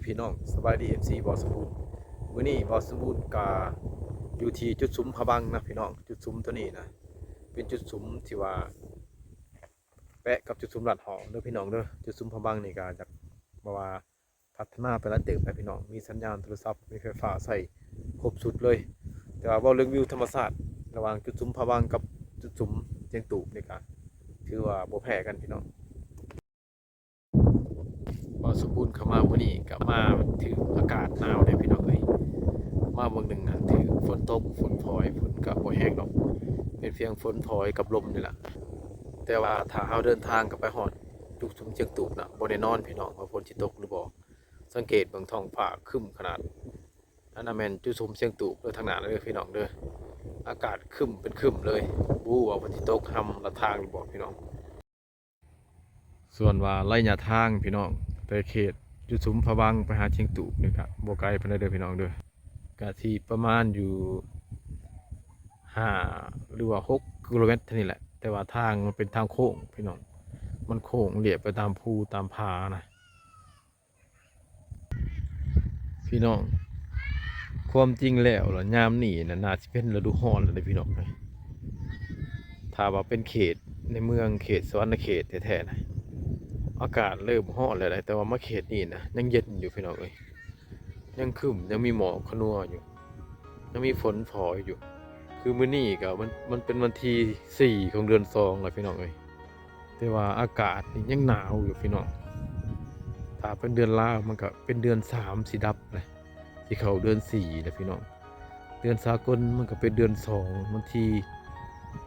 ພີ່ນ້ອງ ສະບາຍດີ ເອັຟຊີ ບ່າວສົມບູນ. ມື້ນີ້ບ່າວສົມບູນກະຢູ່ທີ່ຈຸດສຸມຜາບັງນະພີ່ນ້ອງ. ຈຸດສຸມໂຕນີ້ນະ ເປັນຈຸດສຸມທີ່ວ່າແປະກັບຈຸດສຸມລາດຫອມເດີພີ່ນ້ອງເດີ. ຈຸດສຸມຜາບັງນີ້ກະຢາກ ແບບວ່າພັດທະນາໄປຫຼາຍເຕີບແລ້ວພີ່ນ້ອງ, ມີສັນຍານໂທລະສັບ ມີໄຟຟ້າໃຊ້ຄົບຊຸດເລີຍ. ແຕ່ວ່າເວົ້າເລື່ອງວິວທຳມະຊາດ ລະຫວ່າງຈຸດສຸມຜາບັງກັບຈຸດສຸມຊຽງຕູບນີ້ກະຖືວ່າບໍ່ແພ້ກັນພີ່ນ້ອງ. ບ່າວສົມບູນເຂົ້າມາມື້ນີ້ກະມາຖືກອາກາດໜາວເດ້ພີ່ນ້ອງເອີຍ. ມາເບິ່ງໜຶ່ງຫັ້ນຖືກຝົນຕົກ ຝົນຝອຍ, ຝົນກະບໍ່ແຮງດອກ ເປັນພຽງຝົນຝອຍກັບລົມນີ້ລະ. ແຕ່ວ່າຖ້າເຮົາເດີນທາງເຂົ້າໄປຮອດຈຸດສຸມຊຽງຕູບນະ ບໍ່ແນ່ນອນພີ່ນ້ອງວ່າຝົນຊິຕົກຫຼືບໍ່. ສັງເກດເບິ່ງທ້ອງຟ້າຄຶ້ມຂະໜາດ. ອັນນັ້ນແມ່ນຈຸດສຸມຊຽງຕູບເດີ ທາງໜ້າເດີພີ່ນ້ອງເດີ. ອາກາດຄຶ້ມເປັນຄຶ້ມເລີຍ, ບໍ່ຮູ້ວ່າຝົນຊິຕົກຮ່ຳລັດທາງຫຼືບໍ່ພີ່ນ້ອງ. ສ່ວນວ່າໄລຍະທາງພີ່ນ້ອງ ແຕ່ເຂດຈຸດສຸມຜາບັງໄປຫາຊຽງຕູບນີ້ກະບໍ່ໄກປານໃດເດີພີ່ນ້ອງເດີ, ກະຊິປະມານຢູ່ຫ້າ ຫຼືວ່າຫົກກິໂລແມັດເທົ່ານີ້ແຫຼະ. ແຕ່ວ່າທາງມັນເປັນທາງໂຄ້ງພີ່ນ້ອງ, ມັນໂຄ້ງລຽບໄປຕາມພູຕາມຜານະ. ພີ່ນ້ອງ ຄວາມຈິງແລ້ວລະ ຍາມນີ້ນະ ໜ້າຊິເປັນລະດູຮ້ອນແລ້ວເດ້ພີ່ນ້ອງເອີຍ. ຖ້າວ່າເປັນເຂດໃນເມືອງ ເຂດສະຫວັນນະເຂດແທ້ໆນະ ອາກາດເລີ່ມຮ້ອນແລ້ວເດ້, ແຕ່ວ່າມາເຂດນີ້ນະ ຍັງເຢັນຢູ່ພີ່ນ້ອງເອີຍ, ຍັງຄຶ້ມ ຍັງມີໝອກຄະນົວຢູ່, ຍັງມີຝົນຝອຍຢູ່. ຄືມື້ນີ້ກະມັນ ມັນເປັນວັນທີສີ່ຂອງເດືອນສອງແລ້ວພີ່ນ້ອງເອີຍ. ແຕ່ວ່າອາກາດນີ້ຍັງໜາວຢູ່ພີ່ນ້ອງ. ຖ້າເປັນເດືອນລາວມັນກະເປັນເດືອນສາມຊິດັບແຫຼະ, ຊິເຂົ້າເດືອນສີ່ແລ້ວພີ່ນ້ອງ. ເດືອນສາກົນມັນກະເປັນເດືອນສອງ ວັນທີ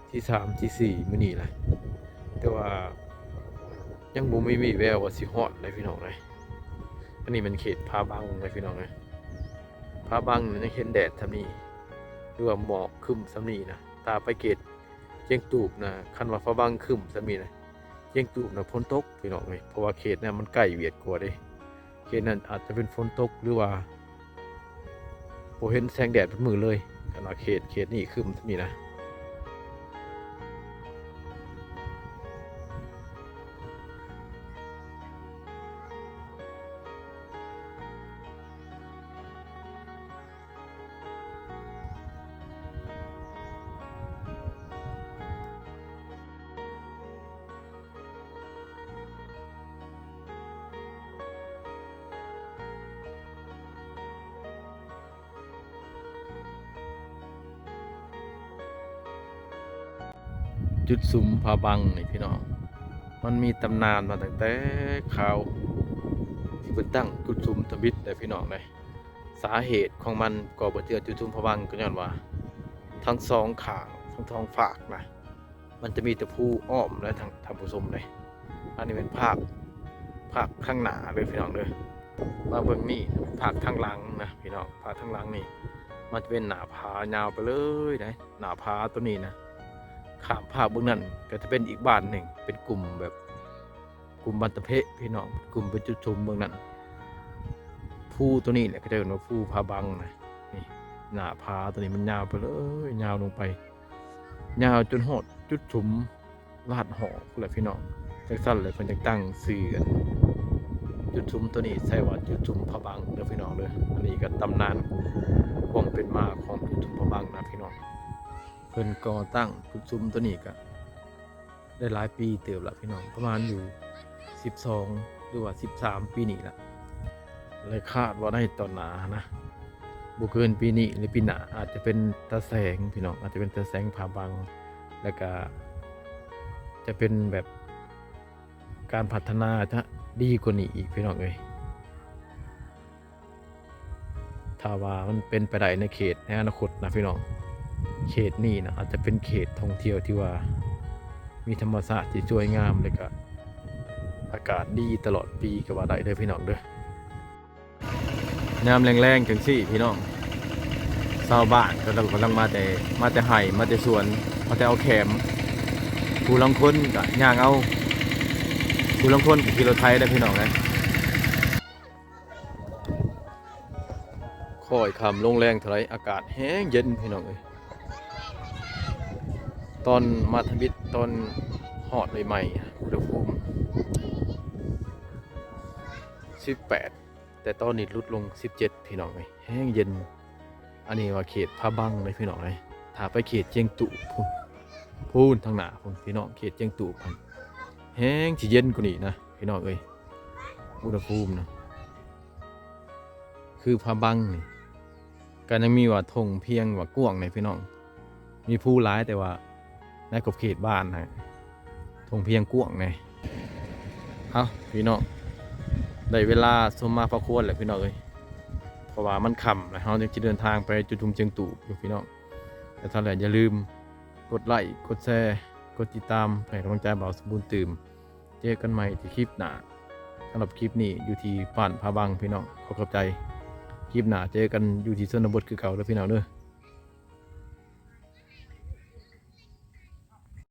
ທີສາມ ທີສີ່ ມື້ນີ້ແຫຼະ. ແຕ່ວ່າຍັງບໍ່ມີ ມີແວວວ່າຊິຮອດເດ້ພີ່ນ້ອງເອີຍ. ອັນນີ້ແມ່ນເຂດຜາບັງເດ້ພີ່ນ້ອງເອີຍ. ຜາບັງນີ້ຍັງເຫັນແດດສ່ຳນີ້ ຫຼືວ່າໝອກຄຶ້ມສ່ຳນີ້ນະ. ຖ້າໄປເຂດ ຊຽງຕູບນະ ຄັນວ່າຟ້າບັງຄຶ້ມສ່ຳນີ້ນະ ຊຽງຕູບນະຝົນຕົກພີ່ນ້ອງເອີຍ. ເພາະວ່າເຂດນັ້ນມັນໃກ້ຫວຽດກວ່າເດ້, ເຂດນັ້ນອາດຈະເປັນຝົນຕົກ ຫຼືວ່າບໍ່ເຫັນແສງແດດເບິດມື້ເລີຍ. ຄັນວ່າເຂດ ເຂດນີ້ຄຶ້ມສ່ຳນີ້ນະ. ຈຸດສຸມຜາບັງນີ້ພີ່ນ້ອງ ມັນມີຕຳນານມາຕັ້ງແຕ່ຄາວທີ່ເພິ່ນຕັ້ງຈຸດສຸມທຳອິດເດ້ພີ່ນ້ອງເດ້. ສາເຫດຂອງມັນກໍບໍ່ເຈື່ອຈຸດສຸມຜາບັງ ກໍຍ້ອນວ່າທັງສອງຂ້າງ ທັງສອງຟາກນະ ມັນຈະມີແຕ່ພູອ້ອມເດ້ທ່ານ ທ່ານຜູ້ຊົມເດ້. ອັນນີ້ແມ່ນພາກ ພາກທາງໜ້າເດີພີ່ນ້ອງເດີ. ມາເບິ່ງນີ້ພາກທາງຫຼັງນະພີ່ນ້ອງ, ພາກທາງຫຼັງນີ້ມັນຈະເປັນໜ້າຜາຍາວໄປເລີຍເດ້. ໜ້າຜາໂຕນີ້ນະ ຂ້າມພາກເບື້ອງນັ້ນກໍຈະເປັນອີກບ້ານໜຶ່ງ ເປັນກຸ່ມແບບ ກຸ່ມບ້ານຕະເພະພີ່ນ້ອງ, ກຸ່ມເປັນຈຸດຊຸມເບື້ອງນັ້ນ. ພູໂຕນີ້ແຫຼະ ເຂົາເຈົ້າເອີ້ນວ່າພູຜາບັງນະ. ນີ້ ໜ້າຜາໂຕນີ້ມັນຍາວໄປເລີຍ ຍາວລົງໄປ ຍາວຈົນຮອດຈຸດຊຸມລາດຫອກພຸ້ນແຫຼະພີ່ນ້ອງ. ຈັ່ງຊັ້ນແຫຼະເພິ່ນຈຶ່ງຕັ້ງຊື່ອັນຈຸດຊຸມໂຕນີ້ໃສ່ວ່າຈຸດຊຸມຜາບັງເດີພີ່ນ້ອງເດີ. ອັນນີ້ກໍຕຳນານຄວາມເປັນມາຂອງຈຸດຊຸມຜາບັງນະພີ່ນ້ອງ. ເພິ່ນກໍ່ຕັ້ງຈຸດຊຸມໂຕນີ້ກໍ ໄດ້ຫຼາຍປີເຕີບລະພີ່ນ້ອງ, ປະມານຢູ່ສິບສອງ ຫຼືວ່າສິບສາມປີນີ້ລະ ແລະ ຄາດວ່າໃນຕອນໜ້ານະ ບໍ່ເກີນປີນີ້ ຫຼື ປີໜ້າ ອາດຈະເປັນຕາແສງພີ່ນ້ອງ, ອາດຈະເປັນຕາແສງຜາບັງ ແລ້ວກະຈະເປັນແບບການພັດທະນາຈະດີກວ່ານີ້ອີກພີ່ນ້ອງເອີຍ. ຖ້າວ່າມັນເປັນໄປໄດ້ໃນເຂດໃນອະນາຄົດນະພີ່ນ້ອງ, ເຂດນີ້ນະອາດຈະເປັນເຂດທ່ອງທ່ຽວທີ່ວ່າມີທຳມະຊາດທີ່ສວຍງາມ ແລ້ວກະອາກາດດີຕະຫຼອດປີກໍວ່າໄດ້ເດີພີ່ນ້ອງເດີ. ຍາມແລງໆຈັ່ງຊີ້ພີ່ນ້ອງ, ຊາວບ້ານເຂົາເຈົ້າກຳລັງມາແຕ່ ມາແຕ່ໄຮ່ ມາແຕ່ສວນ ມາແຕ່ເອົາແຄມ, ຜູ້ລາງຄົນກໍຍ່າງເອົາ, ຜູ້ລາງຄົນກໍຂີ່ລົດໄຖເດີພີ່ນ້ອງເອີຍ. ຄ່ອຍຄ່ຳລົງແລງເທົ່າໃດ ອາກາດແຮງເຢັນພີ່ນ້ອງເອີຍ. ຕອນມາທຳອິດ ຕອນຮອດໃໝ່ໆ ອຸນຫະພູມສິບແປດ ແຕ່ຕອນນີ້ຫຼຸດລົງສິບເຈັດ ພີ່ນ້ອງເອີຍ ແຮງເຢັນ. ອັນນີ້ວ່າເຂດພະບັງເດ້ພີ່ນ້ອງເອີຍ. ຖ້າໄປເຂດຈຽງຕູບພຸ້ນ ພຸ້ນທາງໜ້າພຸ້ນ ພີ່ນ້ອງ ເຂດຈຽງຕູບຫັ້ນ ແຮງຊິເຢັນກວ່ານີ້ນະ ພີ່ນ້ອງເອີຍ. ອຸນຫະພູມນະ ຄືພະບັງນີ້ ກໍຍັງມີວ່າທົ່ງພຽງວ່າກວ້າງແດ່ພີ່ນ້ອງ ມີພູຫຼາຍ ແຕ່ວ່າໃນຂອບເຂດບ້ານນະ ທົ່ງພຽງກວ້າງແດ່. ເອົ້າ ພີ່ນ້ອງ ໄດ້ເວລາສົມມາພາຄວນແລ້ວພີ່ນ້ອງເອີຍ ເພາະວ່າມັນຄ່ຳແລ້ວ ເຮົາຍັງຈະເດີນທາງໄປຈຸດທຸມຈຽງຕູບຢູ່ພີ່ນ້ອງ. ແຕ່ເທົ່າໃດຢ່າລືມກົດໄລ້ ກົດແຊ ກົດຕິດຕາມ ເພື່ອໃຫ້ກຳລັງໃຈບ່າວສົມບູນຕື່ມ. ເຈີກັນໃໝ່ທີ່ຄລິບໜ້າ. ສຳລັບຄລິບນີ້ຢູ່ທີ່ບ້ານພະບັງພີ່ນ້ອງ ຂໍຂອບໃຈ. ຄລິບໜ້າເຈີກັນຢູ່ທີ່ຊົນນະບົດຄືເກົ່າເດີພີ່ນ້ອງເດີ.